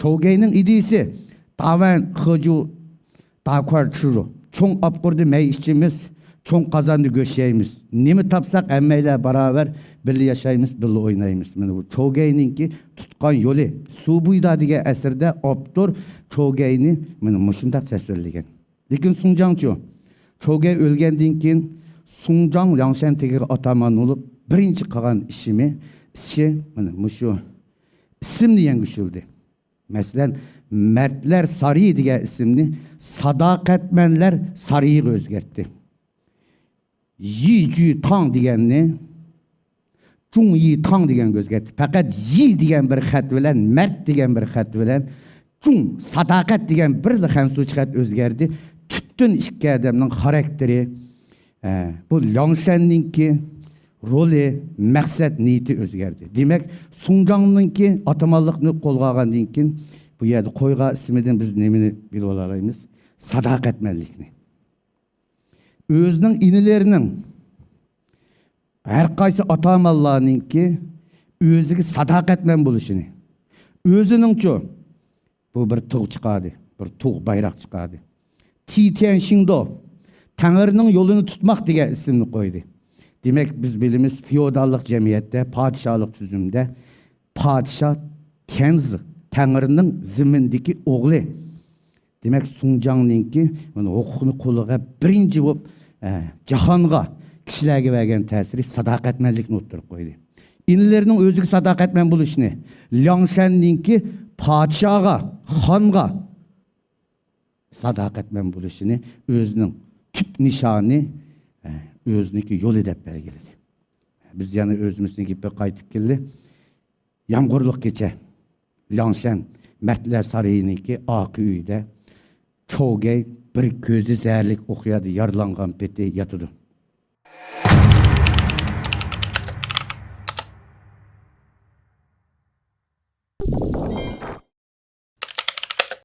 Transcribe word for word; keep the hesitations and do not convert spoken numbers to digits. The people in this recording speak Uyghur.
چوۋگەينىڭ ئىدىيىسى تاۋەن خېجۇ داكۇەر چۈرۇ. چوڭ ئاپقۇردا مەي ئىچىمىز، چوڭ قازاندا گۆش يەيمىز. نېمە تاپساق ھەممەيلەن باراۋەر، بىللە ياشايمىز، بىللە ئوينايمىز. مانا بۇ چوۋگەينىڭكى تۇتقان يولى. سۇ بويىدا دېگەن ئەسىرىدە ئاپتور چوۋگەينى مانا مۇشۇنداق تەسۋىرلىگەن. لېكىن سۇڭجاڭچۇ؟ چوۋگەي ئۆلگەندىن كېيىن سۇڭجاڭ لياڭشەن تېغىغا ئاتامان بولۇپ، بىرىنچى قىلغان ئىشىمى، ئىشى مانا مۇشۇ ئىسىمنى يەڭگۈشۈلدى. مەسىلەن، مەردلەر سارىيى دېگەن ئىسىمنى ساداقەتمەنلەر سارىيىغا ئۆزگەرتتى. يى جۈ تاڭ دېگەننى جۇڭ يى تاڭ دېگەنگە ئۆزگەرتتى. پەقەت يى دېگەن بىر خەت بىلەن، مەرد دېگەن بىر خەت بىلەن، جۇڭ، ساداقەت دېگەن بىرلا خەنزۇچە خەت ئۆزگەردى. پۈتۈن ئىككى ئادەمنىڭ خاراكتېرى، ئە، بۇ لياڭشەننىڭكى رولى، مەقسەت نىيىتى ئۆزگەردى. دېمەك، سۇڭجاڭنىڭكى ئاتىمانلىقنى قولغا ئالغاندىن كېيىن، بۇ يەردە قويغان ئىسمىدىن بىز نېمىنى بىلىۋالالايمىز؟ ساداقەتمەنلىكنى. ئۆزىنىڭ ئىنىلىرىنىڭ، ھەر قايسى ئاتامانلارنىڭكى ئۆزىگە ساداقەتمەن بولۇشىنى، ئۆزىنىڭچۇ، بۇ بىر تۇغ چىقاردى، بىر تۇغ بايراق چىقاردى. تى تيەن شىڭدو، تەڭرىنىڭ يولىنى تۇتماق دېگەن ئىسىمنى قويدى. دېمەك، بىز بىلىمىز، فېئوداللىق جەمئىيەتتە، پادىشاھلىق تۈزۈمدە پادىشاھ تيەنزى، تەڭرىنىڭ زېمىندىكى ئوغلى. دېمەك، سۇڭجاڭنىڭكى مانا ھوقۇقنى قوللىغان بىرىنچى بولۇپ، ئە، جاھانغا، كىشىلەرگە بەرگەن تەسىرى ساداقەتمەنلىكنى ئوتتۇرىغا قويدى. ئىنىلىرىنىڭ ئۆزىگە ساداقەتمەن بولۇشىنى، لياڭشەننىڭكى پادىشاھقا، خانغا ساداقەتمەن بولۇشىنى ئۆزىنىڭ تۈپ نىشانى، ئە، ئۆزىنىڭكى يولى دەپ بەلگىلىدى. بىز يەنە ئۆزىمىزنىڭ گېپىگە قايتىپ كەلدى. يامغۇرلۇق كېچە، لياڭشەن مەردلەر سارىيىنىڭكى ئارقا ئۆيىدە چوۋگەي بىر كۆزى زەھەرلىك ئوقيادا يارىلانغان پېتى ياتىدۇ.